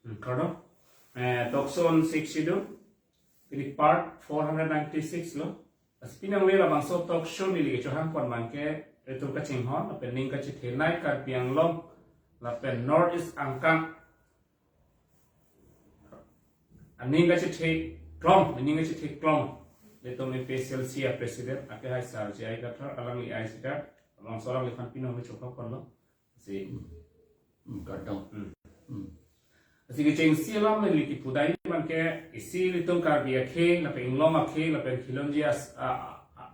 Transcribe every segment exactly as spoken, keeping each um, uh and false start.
Hmm, kardom. Eh, talk show on Sixth Schedule. Ini part four hundred ninety-six lo. Lasi pini nangle labangso talk show neli kechohang pon abangke itum kachinghon, lapen ning kachethenei Karbi Anglong, lapen North East angkang aning kachethe klong, aning kachethe klong. Ilitum A P H L C a president, ake hai Sar J I Kathar, alangli ai sita, labangso alangliphan pini nangle chohang ponlo. Si. Hmm, kardom. Hmm. Hmm. Lasi kechengsi alam neli kipu dai abangke isi ilitum Karbi akhei, lapen inglong akhei, lapen khilonji as-, a, a, a,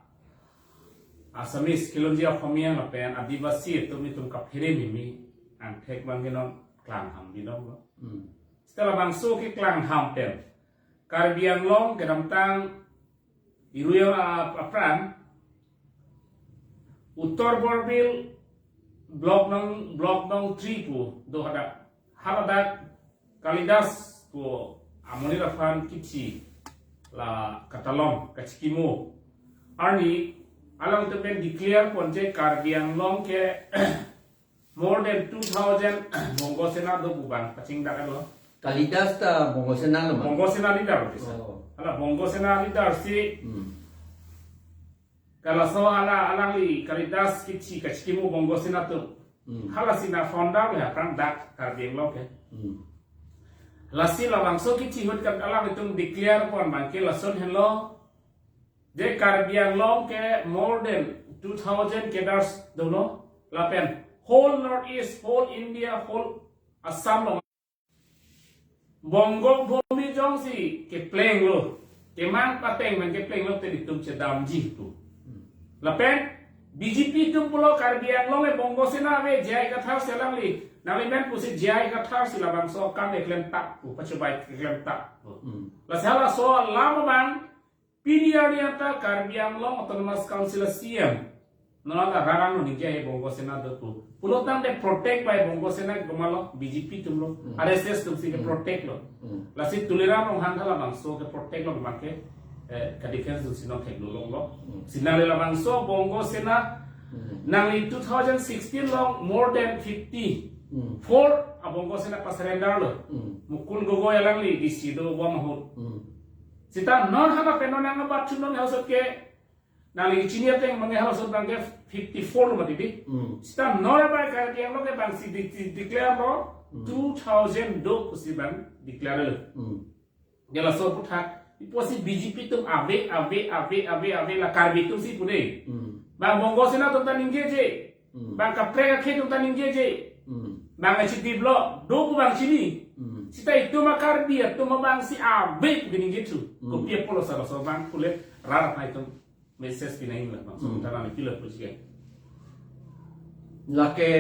Assamese, khilonji Asomiya, lapen Adivasi atum itum kaphere mimi angthek abangke non klangham binong lo. Hmm. Seta labangso keklangham pen Karbi Anglong kedamtang Irui a-, apran, Uttar Borbil block nong, block nong three pu do hadak. Haladak Kalidas pu amonit aphan kithi la katalon kachikimo. Arni alangtum pen declare ponji Karbi Anglong ke more than two thousand Bongo Sena do pu abang pachingdak lo. Kalidas ta Bongo Sena lo ma? Bongo Sena leader lo, sir. Oh. Hala Bongo Sena leader si. Hmm. Kalaso hala alangli Kalidas kithi kachikimo Bongo Sena atum. Hmm. Hala si na founder lo aphrang dak Karbi Anglong ke. Hmm. Lasi labangso kithi ahut ke alanglitum declare pon abangke lason henlo. Je Karbi Anglong ke more than two thousand cadres dolo, lapen whole North East, whole India, whole Assam along Bongo Bhumi jongsi keplenglo, kemang pateng abang keplenglo te ilitum chedamji pu. Lapen B J P atum pulo Karbi Anglong e Bongo Sena ave, J I Kathar si alangli nanglimen pusi J I Kathar si labangso akam keklem tap pu, pachobai keklem tap pu. Hmm. Lasi halaso alam abang pini arni anta Karbi Anglong Autonomous Council a C M, non anta rarang lo ningje he Bongo Sena do pu. Pulotangte protect by Bongo Sena komatlo, B J P atum lo, Hmm. R S S atum si ke Hmm. protect lo. Hmm. Lasi Tuliram Ronghang halabangso ke protect lo abangke, eh, ka defense atum si non thek lo longlo. Hmm. Si nangli labangso Bongo Sena, Hmm. nangli two thousand sixteen along more than fifty four Hmm. a Bongo Sena pa-surrender lo. Hmm. Mukund Gogoi alangli D C dobom ahut. Hmm. Seta non hana pen non nang abat chun non halaso ke nangli chini ateng abangke halaso abangke fifty-four lo mati di. Hmm. Seta non abang Karbi Anglong ke abang si di, di, declare lo Hmm. two thousand do pusi abang declare lo. Hmm. Halaso aphuthak, ipo si B J P atum ave, ave, ave, ave, ave, la Karbi atum si pu de. Hmm. Bang Bongo Sena atum ta ningjeje. Hmm. Bang kaprek akhei atum ta ningjeje. Hmm. Bang achi develop, do pu bang chini. Hmm. Seta itum a Karbi atum abang si ave pu keningje thu. Hmm. Kopi apotlo sar laso abang pule rar aphan itum message pinangji labang. Hmm. Sementara ni pilo puji ke. Lake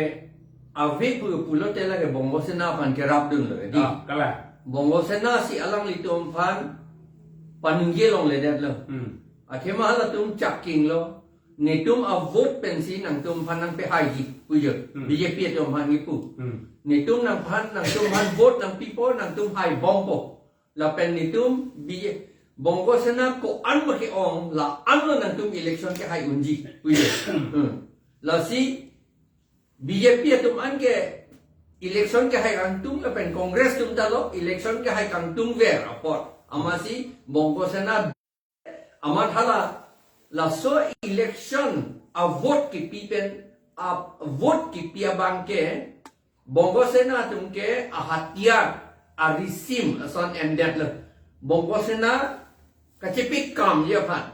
ave pu pulote lake Bongo Sena aphan kerapdunlo, di. Ah, kalang. Bongo Sena si alanglitum aphan paningje longledetlo. Hmm. Athema halatum chakinglo. Netum a vote pensi nangtum aphan nangpehaiji, pujo. Hmm. B J P atum aphan kipu. Hmm. Netum nangphan, nangtum aphan vote nangpipo, nangtum haibompo. Lapen netum B J, Bongo Sena ko-an ma ke-ong, la-an lo nangtum election kehai unji, pujo. Hmm. Lasi B J P atum an ke election kehai kangtung lapen Congress atum ta lo election kehai kangtungver apot. Amatsi Bongo Sena amat hala laso election a vote kipi pen, a vote kipi abang ke Bongo Sena atum ke a hatiyar, a risim ason endetlo. Bongo Sena kachepi kamji aphan,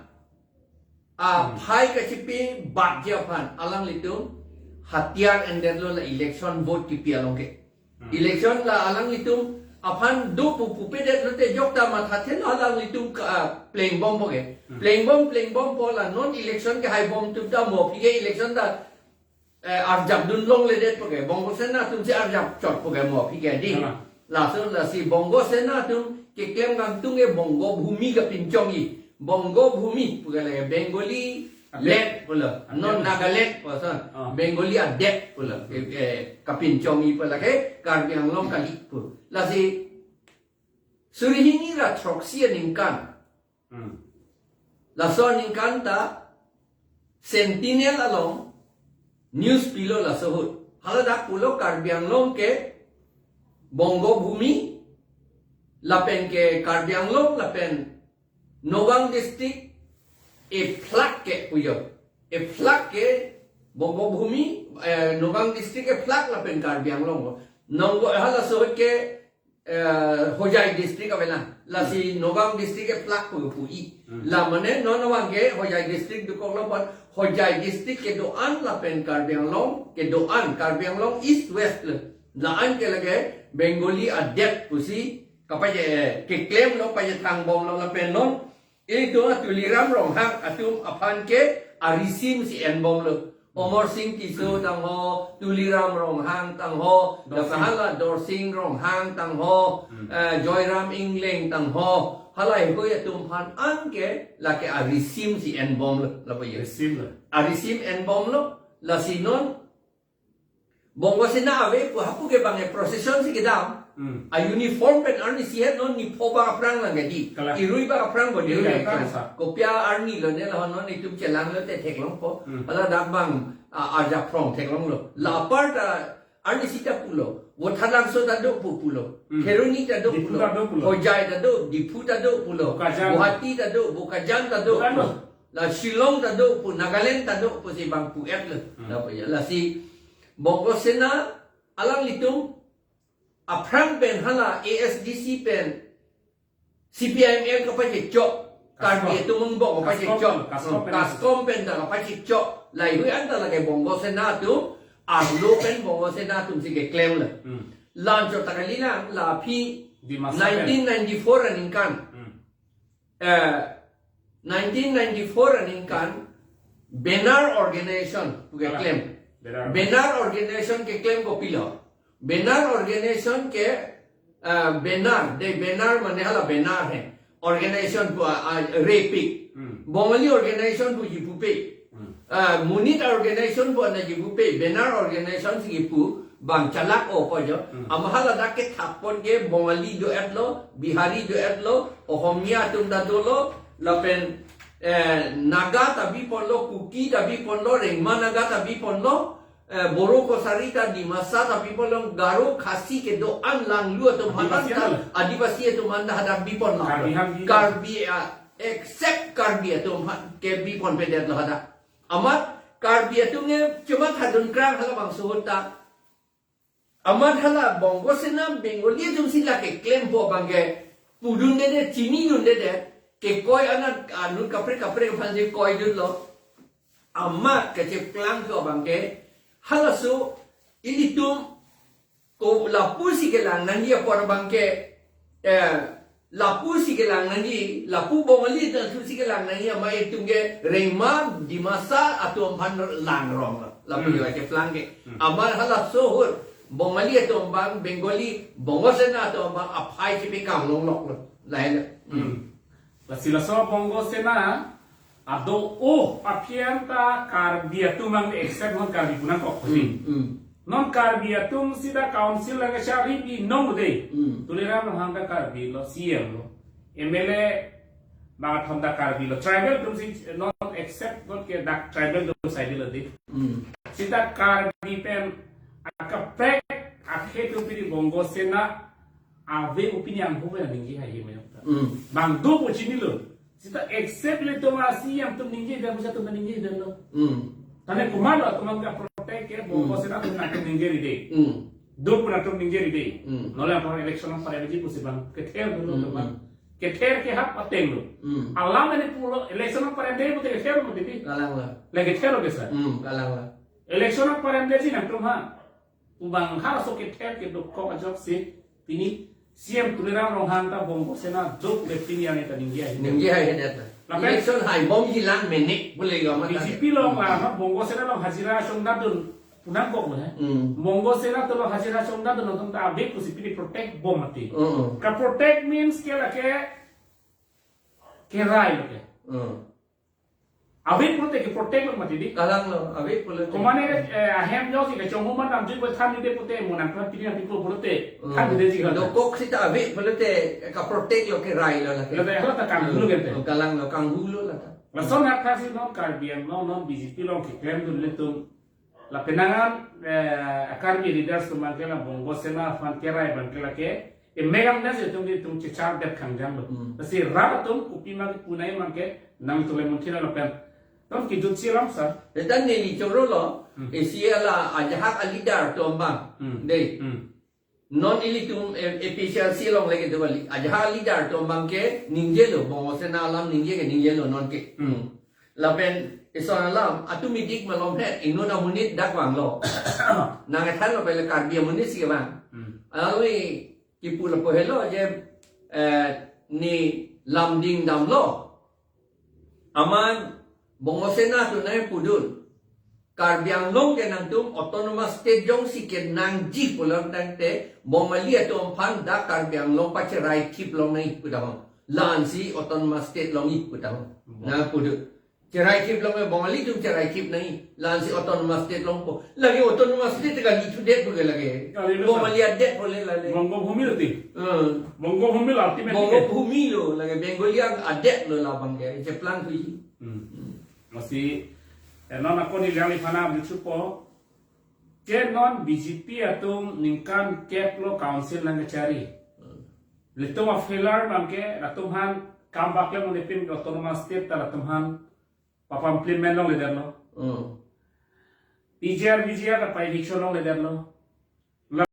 a Hmm. phai kachepi batji aphan alanglitum hatiyar endetlo la election vote kipi along ke. Hmm. Election la alanglitum aphan do pu pupedetlo te jokta mathathenlo alanglitum ka, ah, plengbompo ke. Hmm. Plengbom, plengbompo la non election kehaibom atum ta mo aphi ke election ta, eh, arjapdun longledetpo ke. Bongo Sena atum si arjapchotpo ke mo aphi ke di. Hala. Laso lasi Bongo Sena atum keklem kangtung ke Bongo Bhumi kapinchongji. Bongo Bhumi pu ke lake Bengali Adet. Land pulo. Adet. Non Nagaland puson. Ah. Bengali adet pulo. Hmm. Eh, eh, kapinchongji pu lake Karbi Anglong kali pu. Lasi suri hini ra throksi aningkan. Hmm. Laso aningkan ta Sentinel along news pilo laso ahut. Haladak pulo Karbi Anglong ke Bongo Bhumi, Lapen ke Karbi Anglong lapen Nagaon district ephlak ke puyo. Ephlak ke Bongobhumi, eh, Nagaon district ephlak lapen Karbi Anglong. Nongo halaso ke, eh, Hojai district avelang. Lasi Nagaon district ephlak pu pu-i. Hmm. La mane non abangke Hojai district dokoklo apot Hojai district kedo-an lapen Karbi Anglong kedo-an, Karbi Anglong East West le. La-an ke lake Bengali adet pusi kapaje, eh, keklemlo, paje thangbomlo lapen non ilitum Tuliram Ronghang atum aphan ke arisim si enbomlo. Amar Sing Tisso tangho, Tuliram Ronghang tangho, Dorsing. Lake hala Dorsing Ronghang tangho, Hmm. eh, Joyram Engleng tangho, halahei atum aphan anke lake arisim si enbomlo, lapu yo. Arisim lo. Arisim enbomlo, lasi non Bongo Sena ave pu hapu ke bang e procession si kedam. Hmm. A uniform pen arnisi het non nipho bang aphrang lang ke di. Kalang. Irui bang aphrang bo di. Irui bang aphrang sa. Kopia arni lo ne la non itum chelanglo te theklongpo. Hmm. Hala dak bang, a, arjaphrong theklonglo. La apar ta arnisi ta pulo. Vothatlangso ta do pu pulo. Hmm. Kheroni ta do Diphu pulo. Ta do pulo. Hojai ta do, Diphu ta do pulo. Bokajan. Guwahati ta do, Bokajan ta do. Bokajan. La Shillong ta do pu, Nagaland ta do pusi bang pu-et lo. Hmm. Lapu yo. Lasi Bongo Sena alanglitum aphrang pen hala A S D C pen C P I M L kapachechok. Karbi Kaskom. Atum angbong kapachechok. Kaskom, Kaskom pen. Kaskom pen ta kapachechok. Lahei hui anta lake Bongo Sena atum arlo pen Bongo Sena atum si keklemlo. Hmm. La-anchot ta kalilang, la aphi Dimasa pen. Nineteen ninety-four aningkan. Hmm. Eh, nineteen ninety-four aningkan Benar Organization pu keklem. Benar. Benar Organization keklem kopilo. Benar Organization ke, eh, Benar, de Benar mane hala Benar he. Organization pu, ah, ah, repik. Hmm. Bongali Organization puji pupe. Hmm. Ah, monit organization pu anaji pupe, Benar Organization si pu bang chalak o ko jo. Hmm. Amat hala dak kethap pon ke Bongali do-et lo, Bihari do-et lo, Ohomia atum ta dolo, lapen, eh, Naga ta bi ponlo, Kuki ta bi ponlo, Rengma Naga ta bi ponlo, eh, Boro Kosari ta Dimasa ta bi ponlo, Garo Khasi kedo-an Langlu atum Adivasi hatan ta, ano? Adivasi atum hanta hadak bi ponlo. Karbi han bi. Karbi, ah, except Karbi atum han ke bi ponpedet lo hadak. Amat Karbi atum ke cuma thadun krang halabangso ahut ta. Amat hala Bongo Sena Bengali atum si lake klempo abangke pudundedet, chinidundedet, kekoi anat anut kaprek kaprek aphan si koidunlo. Amat kacheplang ke abangke halaso ilitum ko lapu si kelang nangji apor abangke, eh, lapu si kelang nangji, lapu Bongali atum si kelang nangji, amat itum ke Rengma Dimasa atum aphan langrong lo. Lapu Hmm. yo kacheplang ke. Hmm. Amat halaso ahut Bongali atum abang, Bengali, Bongo Sena atum abang aphai chipi kam longlok lo. Lahelo. Hmm. Hmm. Lasi laso Bongo Sena ado-o aphi anta Karbi atum abang except non Karbi pu nangkok Hmm, pasi. Hmm. Non Karbi atum sita council lake chari binong de. Hmm. Tuliram Ronghang ta Karbi lo, C M lo. M L A bang athom ta Karbi lo. Tribal atum si non except non ke dak tribal atum side lo de. Hmm. Sita Karbi pen akaprek akhei atum pini Bongo Sena ave pu pini angho pen ningje haihe me. Hmm. Bang do pu chinilo. Sita except ilitum a-C M atum ningje pen, pusat atum ningje pen lo. Hmm. Tane komatlo atum abang kaprotect ke Bongo Hmm. Sena atum nangtum ningje ride. Hmm. Do pu nangtum ningje ride. Hmm. Nonle atum election nangparemji pusi bang kether dolo Hmm, teman. Hmm. Kether ke hap ateng lo. Hmm. Alam ini pulo election nangparemde pute kether lo titi. Kalang lo. Le kether lo ke sa. Hmm, kalang lo. Election nangparemdeji nangtum ha. Pu bang halaso kether kedokok ajoksi pini C M Tuliram Ronghang ta Bongo Sena do pu pini yang eta ningje hai. Ningje hai hedet. Lapen election haibomji lang mene pule yo amat B J P along la, no, Bongo Sena along hajira chongdadun pu nangkok lo he. Hmm. Bongo Sena atum along hajira chongdadun atum ta ave pusi pini protect bom mati. Hmm. Kaprotect means ke lake kerai lo ke. Hmm. Ave pulote keprotect lo mati di. Kalang lo, ave pulote. Komane, eh, ahem jo si kachonghu man damjui bo than de pute mo nangtum pini nangtum pulote. Hmm. Than de ji kan. Dokok sita ave pulote kaprotect lo kerai lo lake. Lo de hala ta kanghu lo gente. Hmm, kalang lo, kanghu lo lata. Lason hak si non Karbi Anglong non B J P along keklem dun ilitum. Lapen angan, eh, Karbi leaders atum abangke la Bongo Sena aphan kerai abangke lake E megang na se tung di tung chechak det khangjang lo. Hmm. Lasi rat atum kopi ma kipu nangji abang ke nangtum le munthi nang lapen. Ton kijut si lam sa. Retan neli choro lo. Hmm. A C L a ajahak a leader atum abang. Hmm. Dei. Hmm. Non ilitum, eh, A P H L C along lake do kali. Ajahak a leader atum abang ke ningjelo, Bongo Sena alam ningje ke ningjelo non ke. Hmm. Lapen ison alam, atum idik malom he, inut amonit dak vanglo. Nang ethan lo pele Karbi amonit si vang. Hmm. Alangli kipu lapu helo je, eh, ne lam ding damlo. Amat Bongo Sena atum nangpudun. Karbi Anglong ke nangtum autonomous state jongsi kenangji pulang tangte Bongali atum aphan dak Karbi Anglong pacherai thip long nangji pu tahon. La-ansi autonomous state longji pu tahon. Wow. Nangpudun. Cherai thip long, Bongali atum cherai thip nangji. La-ansi autonomous state longpo. Lake autonomous state kali thudet pu ke lake. Kalilo, sir. Bongali adet pu le lale. Bongo Bhumi lo ti. Hmm. Bongo Bhumi lo ultimate Bongo ke. Bhumi lo lake Bengali ang adet lo labang ke. Cheplang thuji. Hmm. Hmm. Lasi, eh, non ako neli alangliphan abirchupo. Je non B J P atum ningkan kep lo council nangkachari. Hmm. Ilitum a-failure abang ke, latum aphan kambak le monepin autonomous state ta latum aphan papa-implement longledetlo. Hmm. P G R, V G R ta pa-eviction longledetlo.